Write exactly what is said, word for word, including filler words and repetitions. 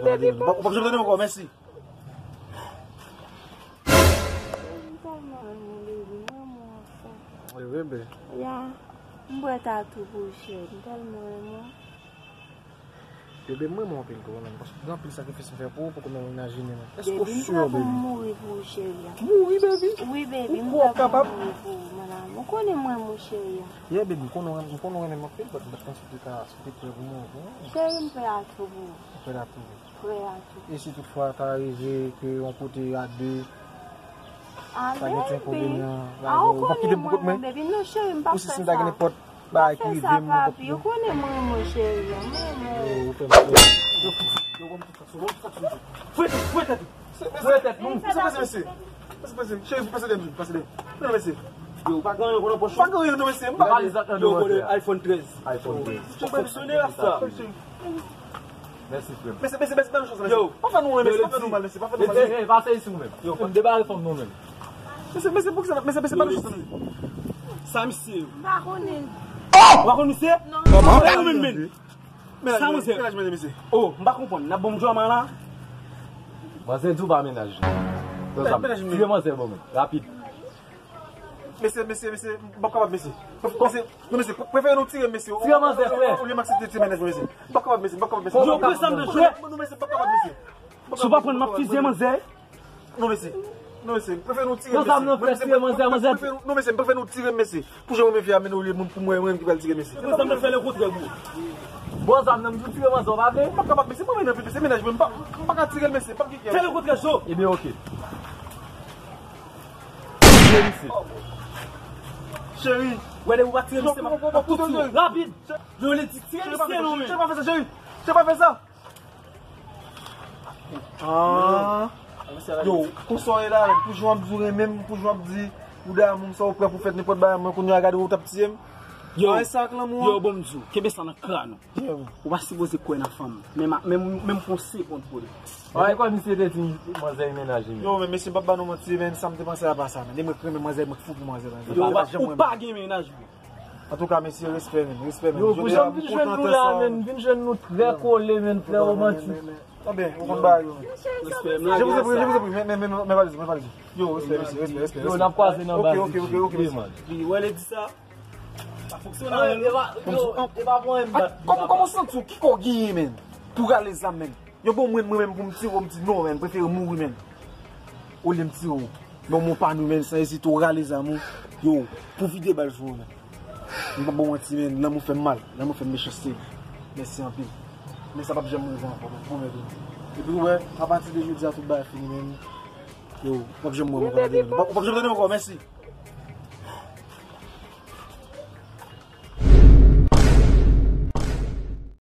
Baby, pa. Ou p ap janm tande m ankò, mèsi. M tèlman renmen w, baby, m renmen w anfen. Wi, bebe. Ya, m prèt a tou pou ou, cheri, m tèlman renmen w. Bebe, m renmen w anpil tou, menm, paske gen anpil sakrifis m fè pou ou, poko menm imajine, menm. Èske w si, baby, m pa pou m mouri pou ou, cheri a. Mouri, baby? Wi, baby, m pa pou m mouri pou ou, mon amour. Ou konnen m renmen w, cheri a. Yeah, baby, m konnen, m konnen w renmen m anpil, but m pa t konn si w te ka, si w te prè pou mouri pou mwen. Cheri, m prè a tou pou ou. Ou prè a tou. Prè a tou. E si toutfwa ta rive ke yon kote a de, ta gen ti enkonvenyan, a, ou pa kite m pou kont mwen? Ou si si m ta gen nenpòt bagay ki rive m, ou konnen mwen, mwen cheri, mwen, mwen. Yo, ou fè m pè. Yo, fouti, yo, ban m tout sa, ban m tout sa, fouti. Fouti, fouti, fouti. Fouti tèt nou. Pase, pase, mesye. Pase, pase. Cheri, pase dèyè m, pase dèyè m. Non, mesye. Yo, pa gen anyen, konnen pòch. Pa gen anyen, non, mesye. M pa valiz la, yo, konnen iPhone trèz. iPhone trèz. Yo, pwofesyonèl sa. Mèsi, frè m. Mesye, mesye, mesye, pa nou chans, mesye. Yo. Pa fè nou, mesye, pa fè nou mal, mesye, pa fè nou mal, mesye. Mesye, pa sezi sou mwen. Yo, fè m debare fanm nou menm. Mesye, mesye, pou ki sa, mesye, mesye, pa nou chans, mesye. Sa, mesye. M pa konnen. Ou pa konn misye? Non. Kòman? Ou menm, menm. Sa, manzè. Menaj mwen, mesye. Oh, m pa konprann. N ap ban m djòman la. Manzè di w pa menaj li. Menaj mwen. Tire manzè ban mwen. Rapid. Mesye, mesye, mesye, m p ap kapab, mesye. Mesye, non, mesye, prefere nou tire, mesye. Tire manzè, frè. Olye m aksepte ti menaj mwen, mesye. M p ap kapab, mesye, m p ap kapab, mesye. Yo, pran zam nan, frè. Non, mesye, m p ap kapab, mesye. Si w pa pran, m ap fizye manzè. Non, mesye. Non, mesye, m prefere nou tire, mesye. Pran zam nan, frè, tire manzè, manzè. Non, mesye, m prefere nou tire, mesye. Pou jan mwen fè a, men olye moun pou mwen, mwen ki pral tire, mesye. Pran zam nan, fè lekontrè, bro. Bon, zam nan, m di w tire manzè, w pa vle? M p ap kapab, mesye, mwen menm, mesye, menaj mwen, m pa, m pa ka tire l, mesye, m p ap gen kè. Fè lekontrè, Zo. Ebyen, oke. Tire misye. Cheri. Wè, depi w pa tire misye, m ap, m ap tout sou ou. Rapid. Yo, li di tire misye non, men. Cheri, pa fè sa, cheri. Cheri, pa fè sa. Ah. Yo, konsa w ye la, pou jan w ap di w renmen m, pou jan w ap di ou damou m, sa w prè pou fè nenpòt bagay, mwen kounye a gade w t ap tiye m. Yo, sa ak lanmou an. Yo, bon, m di w, kenbe sa nan kràn ou. Ou pa sipoze kwè nan fanm. Menm, menm, menm pou yon segonn pou li. Ou te kwè misye te di manzè e menaj li menm? Yo, men mesye, m p ap ba nou manti, men sa m te panse a pa sa, men. Depi mwen renmen manzè, mwen fou pou manzè, men. Yo, ou pa, ou pa gen menaj, bro. Antouka, mesye, respè, men, respè, men. Yo, pou jan m vin jwenn nou la, men, m vin jwenn nou trè kole, men, trè romantik. Anben, ou konn bagay yo, men. Respè, men. Je vous en prie, je vous en prie, men, men, men, men, valiz, men, valiz. Yo, respè, mesye, respè, respè, respè. Yo, n ap kwaze nan baz. Ok, ok, ok, ok, mesye. Wi, wè, lè di sa. Pa fonksyone, men. Yo, e pa pwoblèm. Kòman, kòman w santi w? Ki kò w genyen, men? Pou rale zam, men. Yo, bon, mwen, mwen menm pou m tire w, m di non, men, m prefere mouri, men. Olye m tire w. Men w pa nou, men, san ezite, w rale zam ou. Yo, pou vide bal sou ou, men. M p ap ba w manti, men, lanmou fè m mal. Lanmou fè m mechanste. Mèsi anpil. Men sa p ap janm rive ankò, men, pwomèt ou. Epi, ou wè, apati de jodi a, tout bagay fini, men. Yo, w p ap janm wè m ankò, w p ap janm tande m ankò, mèsi.